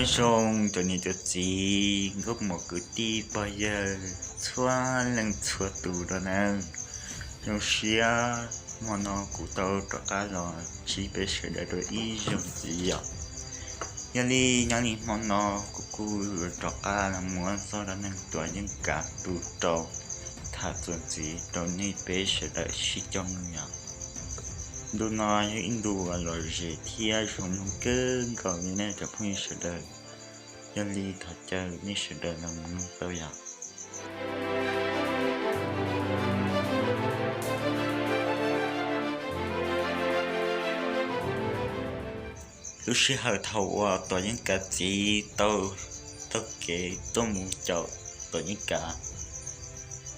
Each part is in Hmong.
Zoo cov niam cov txiv, nkauj muam kwv tij pog yawg txhua leej txhua tus rau nawb. Zoo siab hmo no kuv tau rov qab los ntsib peb sawv daws dua ib zaug ntxiv yom. Yog li nyob li hmo no kuv kuj rov qab los muab txog rau neeg Tuam Yeej Kav tus rau tham txuas ntxiv rau nej peb sawv daws sib coj mloog yom. Ntu no yog ib ntu uas lom zem thiab zoo mloog kawg nkaus li nej cov phooj ywg sawv daws. Yog li thov caw nej sawv daws los mloog tau yom. Lub sij hawm thaum uas Tuam Yeej Kav txiv tau taug kev tuaj mus caum Tuam Yeej Kav,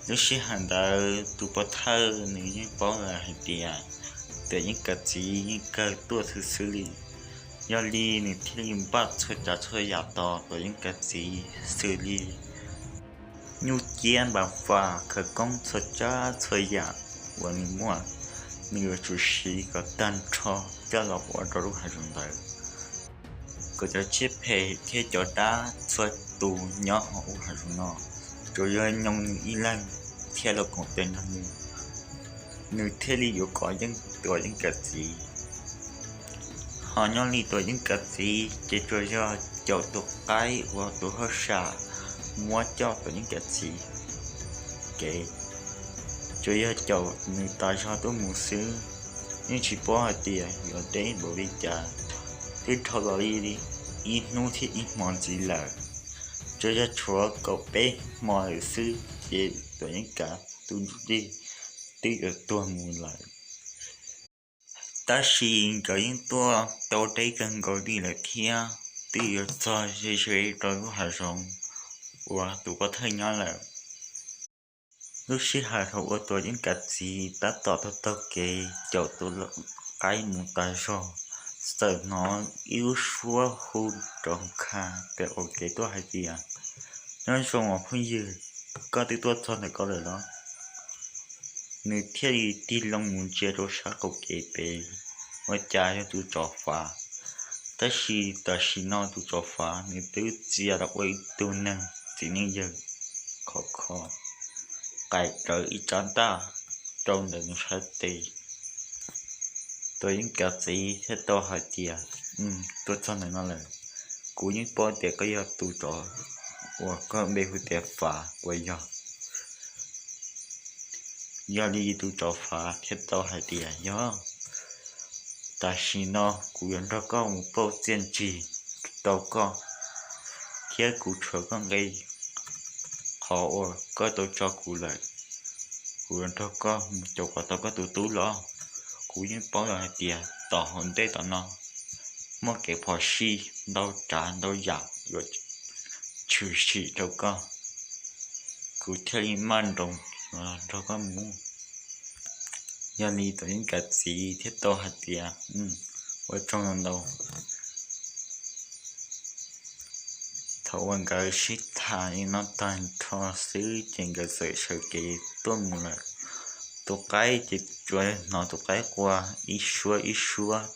lub sij hawm ntawd tus pov thawj nws yeej paub lawm hais tias Tuam Yeej Kav txiv yeej kawg tuaj xwb xwb li. Yog li nws thiaj li npaj txhua tsav txhua yam tos Tuam Yeej Kav txiv xws li nyuj ciab npas fas khawv koob txhua tsav txhua yam uas nws muaj, nws yuav tsum siv kom tag nrho coj los ua rau lub hav zoov ntawd, kom cov tsiaj phem thiab cov dab txhua tus nyob hauv lub hav zoov no tsuas yog nyob nws ib leeg thiab los koom tes nrog nws, nws thiaj li yuav kov yeej Tuam Yeej Kav txiv. Ho nyob li Tuam Yeej Kav txiv ces tsuas yog caum tus qaib uas tus hauj sam muab coj Tuam Yeej Kav txiv kev, tsuas yog caum nws tas zog tuaj mus xwb, yeej tsis paub hais tias yuav deb npaum li cas, twb dhau los li ib hnub thiab ib hmo ntxiv lawm, tsuas yog tshuav kaum peb hmo lawm xwb ces Tuam Yeej Kav tus ntsuj plig twb yuav tuag mus lawm. Tab sis nkawd yeej tuaj tau deb kawg nkaus li lawm thiab twb yuav txog ze ze rau lub hav zoov uas tus pov thawj nyob lawm. Lub sij hawm thaum uas Tuam Yeej Kav txiv tab tom taug taug kev caum tus qaib mus tas zog, txawm hnov ib lub suab hu rov kha pem qaum kev tuaj hais tias, nyob zoo os phooj ywg, koj twb tuaj txog ntawm ko lawm los? Nws thiaj li tig loo mus ntsia rau sab qaum kev pem, ua cas yog tus tsov fav. Tab sis tam sim no tus tsov fav nws twb txia los ua ib tug neeg txiv neej yawg khov kho, qaim rawv ib tsab ntaj rau ntawm nws sab tes. Tuam Yeej Kav txiv thiaj tau hais tias, tuaj txog ntawm no lawm, kuv yeej paub tias koj yog tus tsov uas koj npe hu tias Fav puas yog? Yog li tus tsov Fav thiaj tau hais tias, yog, tam sim no kuv yuav nrog koj mus pauj txiaj ntsig rau koj, thiab kuv tshuav koj nqe qhov uas koj tau tso kuv lawm. Kuv yuav nrog koj mus caum kom tau koj tus tub los. Kuv yeej paub lawm hais tias tom hauv ntej tom no muaj kev phom sij ntau tsav ntau yam yuav tshwm sim rau koj, kuv thiaj li maj nroos nrog koj mus. Yog li Tuam Yeej Kav txiv thiaj tau hais tias, ua tsaug ntau ntau. Thaum uas nkawd sib tham li no tag nrho xwb ces nkawd txawm sawv kev tuaj mus lawm. Tus qaib ces tsuas hnov tus qaib qua ib suab ib suab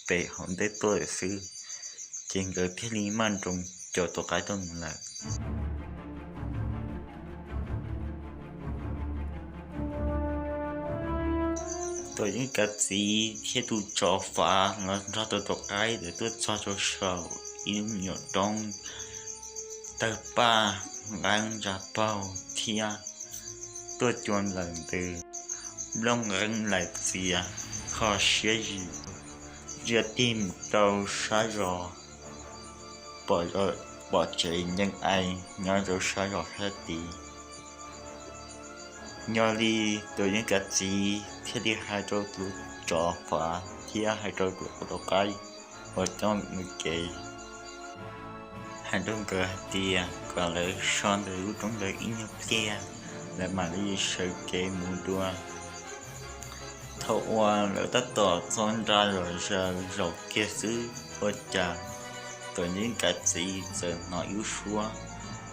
pem hauv ntej tuaj lawm xwb, ces nkawd thiaj li maj nroos caum tus qaib tuaj mus lawm. Tuam Yeej Kav txiv thiab tus tsov Fav los nrog rau tus qaib ntawd tuaj txog rau saum ib lub me nyuam roob, tawg paj nqeeb ntsa paug thiab tuaj cua nplaws ntws, nplooj nqeeb laim txias, kho siab zis, ntsia tig mus rau sab zos, pom tsev ncees ais nyob rau sab zos sab tid. Yog li Tuam Yeej Kav txiv thiaj li hais rau tus tsov Fav thiab hais rau tus qaib uas coj nws kev, hais rau nkawd hais tias kom lawv so ntawm lub roob ntawd ib nyuag pliag, lawv mam li sawv kev mus dua. Thaum uas lawv tab tom txog nra zom zaws zaum kiag xwb ua cas Tuam Yeej Kav txiv txawm hnov ib lub suab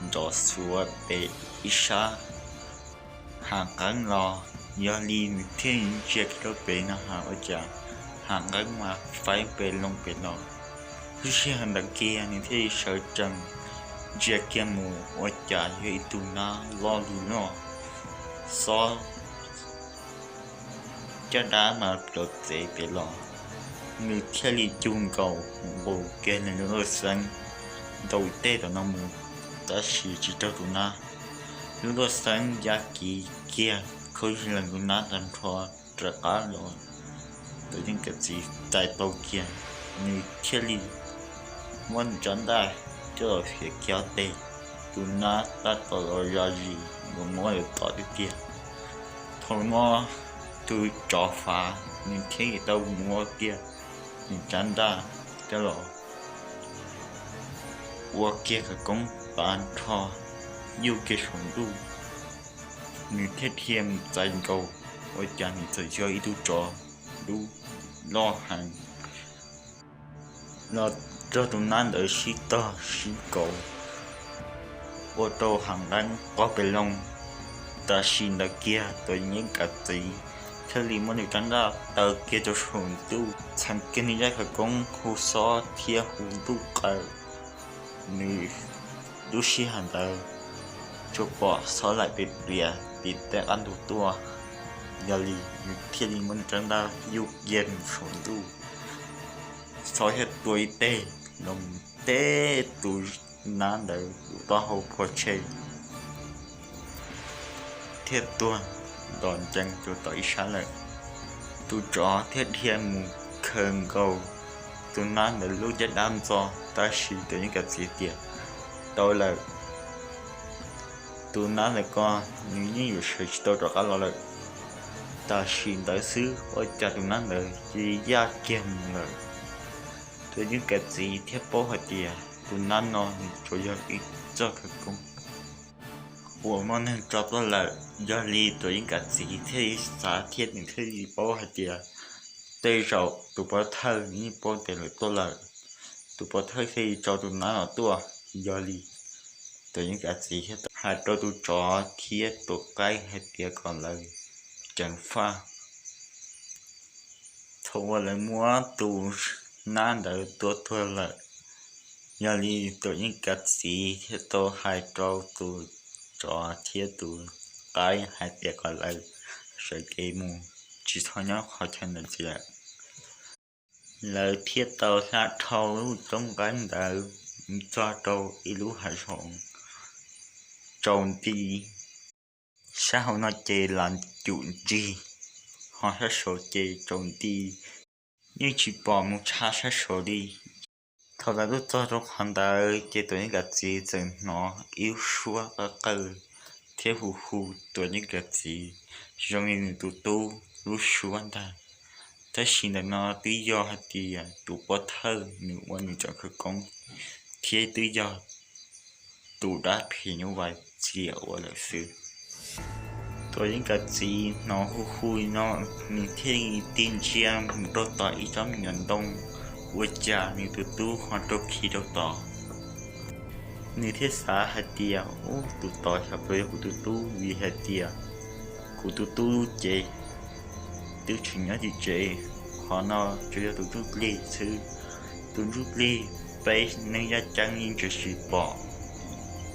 nrov xuav pem ib sab hav nqeeb los. Yog li nws thiaj li ntsia kiag rau pem no ha ua cas hav nqeeb mas faib pes loo pes los, Lub sij hawm ntawd kiag nws thiaj li sawv tsees ntsia kiag mus ua cas yog ib tug nab loj li loj, xob caj dab mas rau txev pem los. Nws thiaj li cug nkaus nqus kiag nws lub luj xeeb ntaus ib teg tom no mus, tab sis tsis raug tus nab. Lub luj xeeb ya kiv kiag khaub zig lees tus nab tag nrho rov qab los. Tuam Yeej Kav Txiv txais tau kiag, nws thiaj li muab nws rab ntaj coj los fiav kiag ob teg. Tus nab tab tom los zam zis yuav muab lawv tom tiag tiag. Thaum no tus tsov fav nws thiaj li tau muab kiag nws rab ntaj coj los ua kiag khawv koob tag nrho, yuj kiag saum ntuj. Nws thiaj dhia mus txais nkaus, ua cas nws txawm yog ib tug tsov dub loj heev los nrog tus nab ntawd sib tog sib kaus ua rau hav nqeeb qaug pes loo. Tam sim ntawd kiag Tuam Yeej Kav Txiv thiaj li muab nws rab ntaj taw kiag rau saum ntuj, txheev kiag nws zaj khawv koob hu xob thiab hu ntuj qaws. Nws lub sij hawm ntawd tsuas pom xob laim pes pliav tim tej qab ntug tuaj, yog li nws thiaj li muab nws rab ntaj yuj kiag mus saum ntuj. Xob thiaj tua ib teg los teb tus nab ntawd tus taub hau phua tshe, thiaj tuag ntos ncees rau tom ib sab lawm. Tus tsov thiaj dhia mus khaws nkaus tus nab ntawd lub caj dab ntxo, tab sis Tuam Yeej Kav Txiv tias, tau lawm, tus nab ntawd ko nws yeej yuav sawv tsis tau rov qab los lawm. Tam sim ntawd xwb ua cas tus nab ntawd cia li yaj kiag mus lawm. Tuam Yeej Kav Txiv thiaj paub hais tias tus nab no nws tsuas yog ib txoj khawv koob uas muaj neeg tso tuaj lawm, yog li Tuam Yeej Kav Txiv thiaj li xav thiab nws thiaj li paub hais tias tej zaum tus pov thawj nws yeej paub tias lawv tuaj lawm, tus pov thawj thiaj li tso tus nab no tuaj. Yog li Tuam Yeej Kav Txiv thiaj hais rau tus tsov thiab tus qaib hais tias kom lawv ceev faj. Thaum uas lawv muab tus nab ntawd tua tuag lawm, yog li Tuam Yeej Kav Txiv thiaj tau hais rau tus tsov thiab tus qaib hais tias kom lawv sawv kev mus, tsis txhob nyob qhov chaw ntawd ntxiv lawm. Lawv thiaj tau hla dhau lub roob nqeeb ntawd mus txog rau ib lub hav zoov tsaus nti. Sab hauv no ces las cum nrig, ho sab saud ces tsaus nti, yeej tsis pom mus tshaj sab saud li. Thaum lawv tuaj txog rau qhov ntawd ces Tuam Yeej Kav Txiv txawm hnov ib lub suab qawj qawj thiab hu hu Tuam Yeej Kav Txiv zoo li nws tus tub lub suab ntag. Tab sis ntawm no twb yog hais tias tus pov thawj nws ua nws tsoom khawv koob, thiab twb yog tus dab phim nyuj vais txia ua lawm xwb. Tuam Yeej Kav Txiv hnov hu hu li no, nws thiaj li tig ntsia mus rau tom ib tsob me nyuam ntoo, ua cas nws tus tub ho rau khi rau tod. Nws thiaj xav hais tias, ub, tus tod xyov puas yog kuv tus tub, vim hais tias kuv tus tub lub cev twb tsis nyob tim tsev, qhov no tsuas yog tus ntsuj plig xwb. Tus ntsuj plig peb neeg yaj ceeb yeej tsis pom,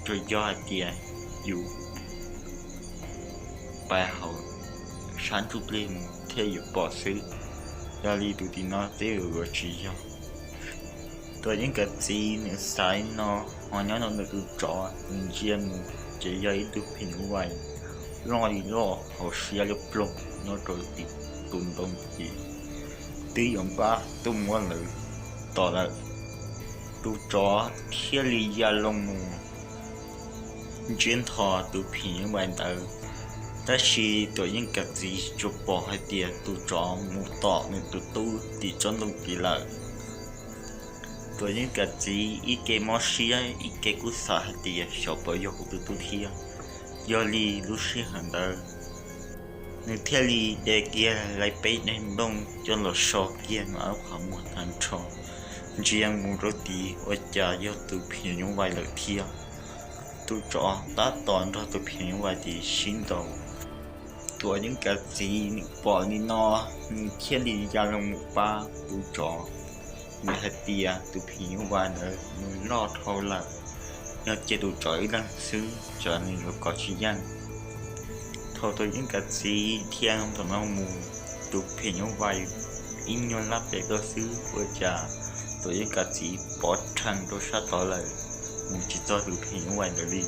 tsuas yog hais tias yus pais hauv sab ntsuj plig mus thiaj yuav pom xwb, yog li tus tim no twb yuav tsis yog. Tuam Yeej Kav Txiv nws xav li no, ho nyob rau ntawm tus tsov nws ntsia mus ces yog ib tug phim nyuj vais loj li loj hauv siab liab ploog nyob rau tim tus ntoo ces twb yuav npaj tuaj muab lawv tom lawm. Tus tsov thiaj li ya loo mus ntsiab ntho tus phim nyuj vais ntawd, tab sis Tuam Yeej Kav Txiv tsuas pom hais tias tus tsov mus tom nws tus tub tim tsob ntoo tid lawm. Tuam Yeej Kav Txiv ib ke mob siab ib ke kuj xav hais tias xyov puas yog kuv tus tub thiab. Yog li lub sij hawm ntawd nws thiaj li de kiag lawv peb daim nplooj coj los so kiag nws ob lub qhov muag tag nrho, ntsia mus rau tid ua cas yog tus phim nyuj vais lawm thiab. Tus tsov tab tom nrog tus phim nyuj vais tid sib ntaus. Tuam Yeej Kav Txiv nws pom li no, nws thiaj li ya loo mus pab tus tsov, Vim hais tias tus phim nyuj vais ntawd nws loj dhau lawm, yog cia tus tsov ib leeg xwb tsam nws yuav kov tsis yeej. Thaum Tuam Yeej Kav Txiv dhia tom no mus, tus phim nyuj vais ib nyuag laj pes tuaj xwb ua cas Tuam Yeej Kav Txiv pov rhees rau sab tod lawm, mus tsis txog tus phim nyuj vais ntawd li.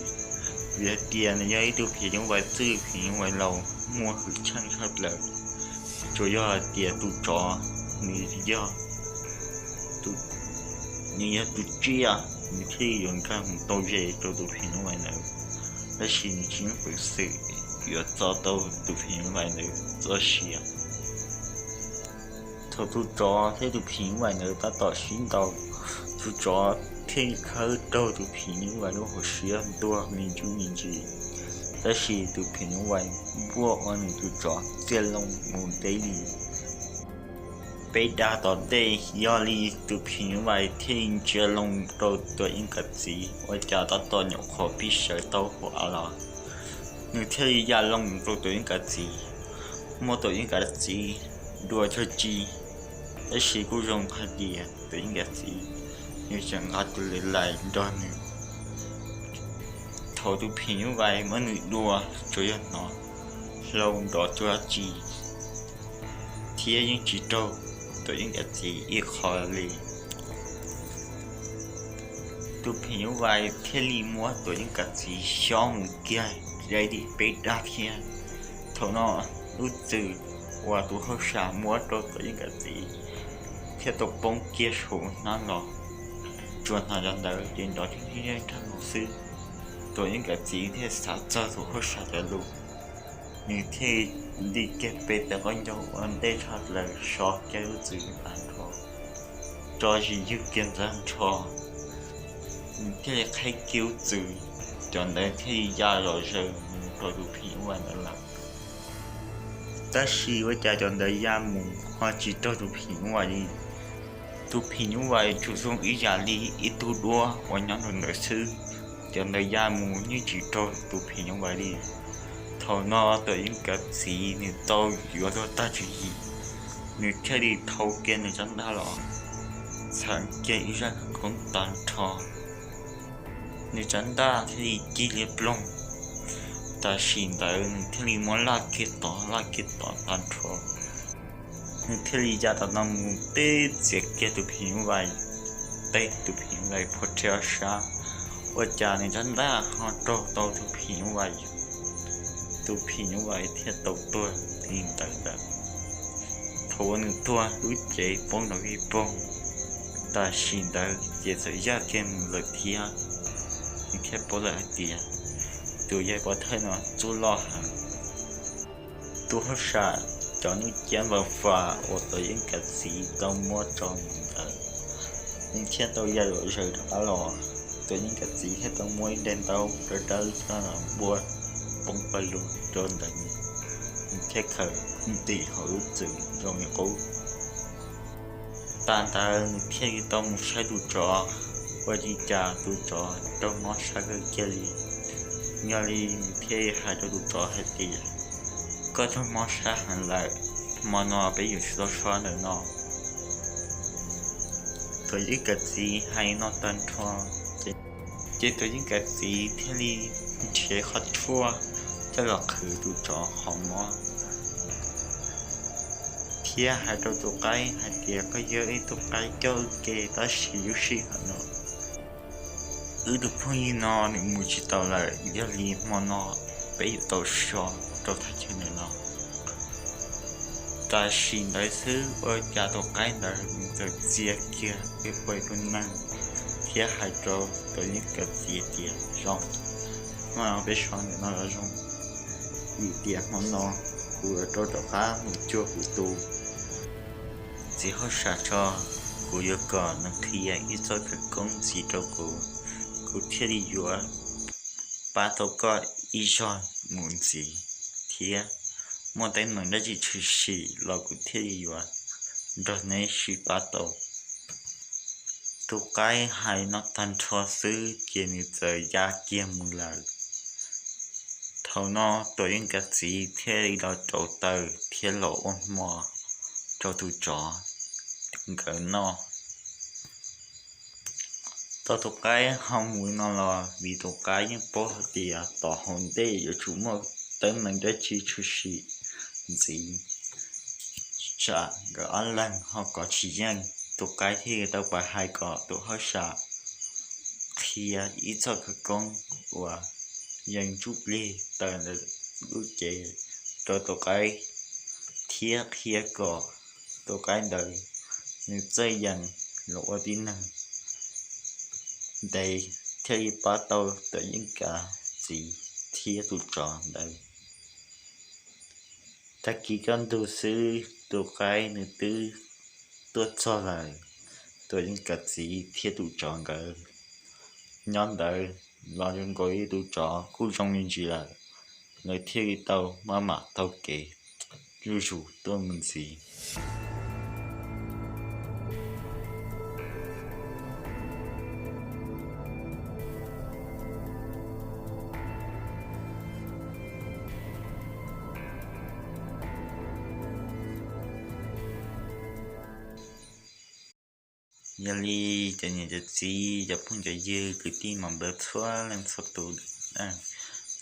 Vim hais tias nws yog ib tug phim nyuj vais txwj, phim nyuj vais laus muaj hwj chim tshaj plaws. Tsuas yog hais tias tus tsov nws yog nws yog tus tsiaj, nws thiaj yuav nkag mus tau ze rau tus phim nyuj vais ntawd, tab sis nws tsis muaj peev xwm yuav txo tau tus phim nyuj vais ntawd txoj sia. Thaum tus tsov thiab tus phim nyuj vais ntawd tab tom sib ntaus, tus tsov thiaj khawb raug tus phim nyuj vais lub hauv siab ntuag me ntsis me ntsis, tab sis tus phim nyuj vais npuaj ua nws tus tsov txias loo mus deb li. Peb dag tom ntej, yog li tus phim nyuj vais thiaj ntsia loo rau Tuam Yeej Kav Txiv ua cas tab tom nyuam qhuav pib sawv tau hauv av los, nws thiaj li ya loo rau Tuam Yeej Kav Txiv, muab Tuam Yeej Kav Txiv dua cuag tsi, tab sis kuj zoo hais tias Tuam Yeej Kav Txiv nws tseem nqa tus lais lais nrog nws. Thaum tus phim nyuj vais muab nws dua, tsuas yog hnov hlau nrov cuag dab tsi thiab yeej tsis raug Tuam Yeej Kav Txiv ib qho li. Tus phim nyuj vais thiaj li muab Tuam Yeej Kav Txiv xyob mus kiag deb li peb dag thiab. Thaum no lub txwm uas tus hauj sam muab rau Tuam Yeej Kav Txiv thiaj tau poob kiag saum hnab los, tsuas hnov cov ntawd ces nrov rag los xwb. Tuam Yeej Kav Txiv thiaj xav txog tus hauj sam cov lus, nws thiaj li kiag peb tawv qaub ncaug ua ntej tshaj plaws so kiag lub txwm tag nrho, tso zis ywg kiag tag nrho, nws thiaj li qhib kiag lub txwm, cov ntawd thiaj li ya zom zaws mus rau tus phim nyuj vais ntawd lawm. Tab sis ua cas cov ntawd ya mus ho tsis raug tus phim nyuj vais li. Tus phim nyuj vais tsuas zoo ib yam li ib tug duab uas nyob rau ntawd xwb, cov ntawd ya mus yeej tsis raug tus phim nyuj vais li. Thaum no Tuam Yeej Kav Txiv nws tau yuav luag tag tswv yim, nws thiaj li thau kiag nws rab ntaj los txheev kiag ib zaj khawv koob tag nrho, nws rab ntaj thiaj li cig liab ploog. Tam sim ntawd nws thiaj li muab laj kiag tod laj kiag tod tag nrho, nws thiaj li ya tom no mus teb txiav kiag tus phim nyuj vais, teb tus phim nyuj vais phua rhe ob sab, ua cas nws rab ntaj ho raug tau tus phim nyuj vais, tus phim nyuj vais thiaj tau tuag li ntawd ntawd. Thaum uas nws tuag lub cev poob nrov vij poog, tam sim ntawd ces txawm yaj kiag mus lawm thiab. Nws thiaj paub lawm hais tias tus yawg pov thawj no txuj loj heev. Tus hauj sam cov nuj ciab npau fas uas Tuam Yeej Kav Txiv tau muab tso mus ntawd, nws thiaj tau ya zom zaws rov qab los. Tuam Yeej Kav Txiv thiaj tau muab ib daim ntaub dawb dawb coj los npuaj poob pawg lug rau ntawd, nws thiaj khaws ntim hauv lub txwm zoo li qub. Tas ntawd nws thiaj li tau mus saib tus tsov, ua li cas tus tsov raug mob sab kawg kiag li. Yog li nws thiaj li hais rau tus tsov hais tias, koj raug mob sab heev lawm, hmo no peb yuav tsis tau so ntawm no. Tuam Yeej Kav Txiv hais no tag nrho, ces Tuam Yeej Kav Txiv thiaj li nrhiav qhov tshuaj coj los qhwv tus tsov qhov mob, thiab hais rau tus qaib hais tias, koj yog ib tug qaib coj wb ke tab sis lub sij hawm no wb tus phooj ywg no nws mus tsis tau lawm, yog li hmo no peb yuav tau so rau thaj chaw ntawm no. Tam sim ntawd xwb ua cas tus qaib ntawd nws txawm txia kiag ib puas ib tug neeg thiab hais rau Tuam Yeej Kav Txiv tias, zoo, hmo no peb so ntawm no los zoo, vim tias hmo no kuv yuav tau rov qab mus cuag kuv tus txiv hauj sam tso, kuv yuav kom nws qhia ib txoj khawv koob ntxiv rau kuv, kuv thiaj li yuav pab tau koj ib zaug mus ntxiv, thiab muaj teeb meem dab tsi tshwm sim los kuv thiaj li yuav nrog neb sib pab tau. Tus qaib hais no tag nrho xwb ces nws txawm ya kiag mus lawm. Thaum no Tuam Yeej Kav Txiv thiaj li los rauv taws thiab los ua hmo rau tus tsov nkawd noj. Tau tus qaib ho mus no los vim tus qaib yeej paub hais tias tom hauv ntej yuav tsum muaj teeb meem dab tsi tshwm sim ntxiv, tsam nkawd ob leeg ho kov tsis yeej. Tus qaib thiaj tau pab hais kom tus hauj sam qhia ib txoj khawv koob uas yeej ntsuj plig tawm ntawm lub cev rau tus qaib, thiab qhia kom tus qaib ntawd nws txawj yees los ua tib neeg ntev thiaj li pab tau Tuam Yeej Kav txiv thiab tus tsov ntawd. Tag kis kaj ntug xwb tus qaib nws twb tuaj txog lawm. Tuam Yeej Kav txiv thiab tus tsov nkawd nyob ntawd los zoo nkaus li tus tsov kuj zoo me ntsis lawm, lawv thiaj li tau maj mam taug kev zuj zus tuaj mus ntxiv. Yog li cov niam cov txiv, cov phooj cov ywg, kwv tij mam npawg txhua leej txhua tus,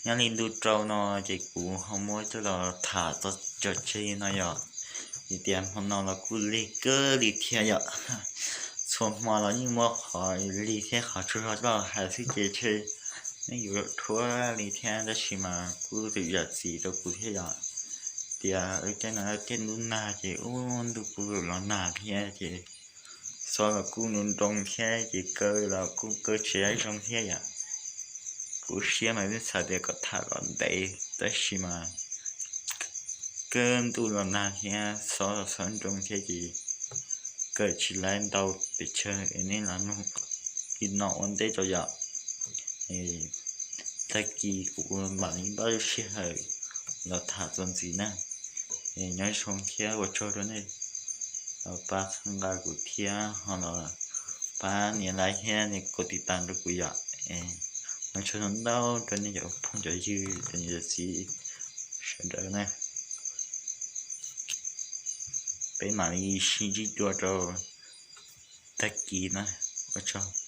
nyob li ntu rau no ces kuv ho muab coj los tham txog tso tseg no yom. Vim tias hmo no los kuj lig kawg li thiab yom. Txhua hmo los yeej muaj qhov lig thiab qhov tsaug zog coj los hais xwb ces ntshe nej yuav dhuav li thiab, tab sis mas kuj txawm zam txim rau kuv thiab yom. Tias tej no tej ntuj nag ces ub ntuj kuj los nag thiab ces xob los kuj nroo nroo thiab ces kaw los kuj kaw tsis zoo thiab yom. Kuv siab mas yeej xav tias kom tham kom ntev tab sis mas kawg ntuj los nag thiab xob los xob nroo thiab ces kaw tsis laib ntau pes tsawg es nej los mloog li no ua ntej tso yom. Tag kis kuv mam li npaj lub sij hawm los tham txuas ntxiv na. Nyob zoo thiab ua tsaug rau nej los pab txhawb nqa kuv thiab ho los pab nias like thiab nias kom tiv tas rau kuv yom. Ua tsaug ntau ntau rau nej cov phooj cov ywg cov niam cov txiv sawv daws na. Peb mam li sib ntsib dua rau tag kis na. Ua tsaug.